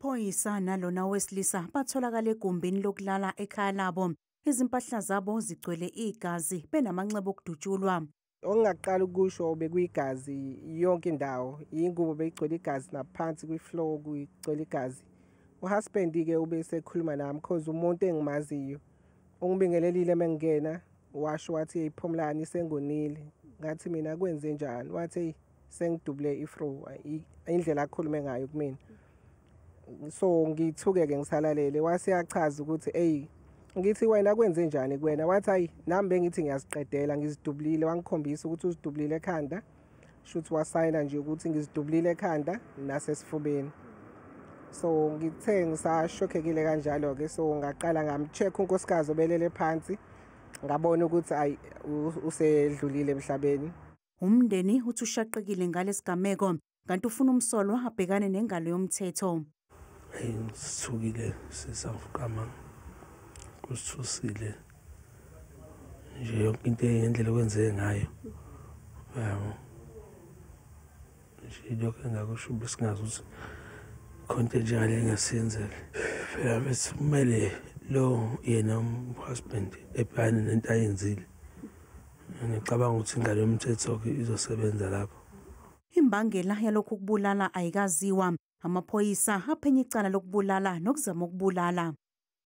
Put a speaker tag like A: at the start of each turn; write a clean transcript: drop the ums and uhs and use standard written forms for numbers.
A: Iphoyisa nalona wesilisa batholakala egumbini lokulala ekhaya labo. Izimpahla zabo zigcwele igazi benamanxeba okudutshulwa.
B: Okungaqala ukusho bekuyigazi yonke indawo, ingubo beyigcwele igazi naphansi kwi-floor kugcwele igazi. U-husband-ke ubesekhuluma nami cause umuntu engimaziyo. Ungibingelelile mengingena washo wathi, "Hey Phumlani, sengonile." Ngathi mina, "Kwenze njani?" Wathi, "Hey, sengidubule ifro." Indlela akhulume ngayo kumina. So ngithuke-ke ngisalalele, wase yachaza ukuthi eyi. Ngithi, "Wena kwenze njani kuwena?" Wathi, "Hayi, nami bengithi ngiyaziqedela, ngizidubulile." Wangikhombisa ukuthi uzidubulile ekhanda, shuthi wasayina nje ukuthi ngizidubulile ekhanda nasesifubeni. So ngithe ngisashokhekile kanjalo-ke, so ngaqala ngam-check unkosikazi obelele phansi, ngabona ukuthi ayi, usedlulile emhlabeni.
A: Umndeni uthi ushaqekile ngalesigameko kanti ufuna umsolwa abhekane nengalo yomthetho.
C: Hey, sithukile sisafukama, kusithusile nje yonke into ngendlela okwenzeke ngayo, yabo nje. Lokho engakusho, besingazi ukuthi khona into enjengale engasiyenzeka. Phela bese kumele lo yena husband ebhekane nento ayenzile. Ngicabanga ukuthi ingalo yomthetho-ke izosebenza lapho.
A: Imbangela yalokhu kubulala ayikaziwa. Amaphoyisa aphenya icala lokubulala nokuzama ukubulala.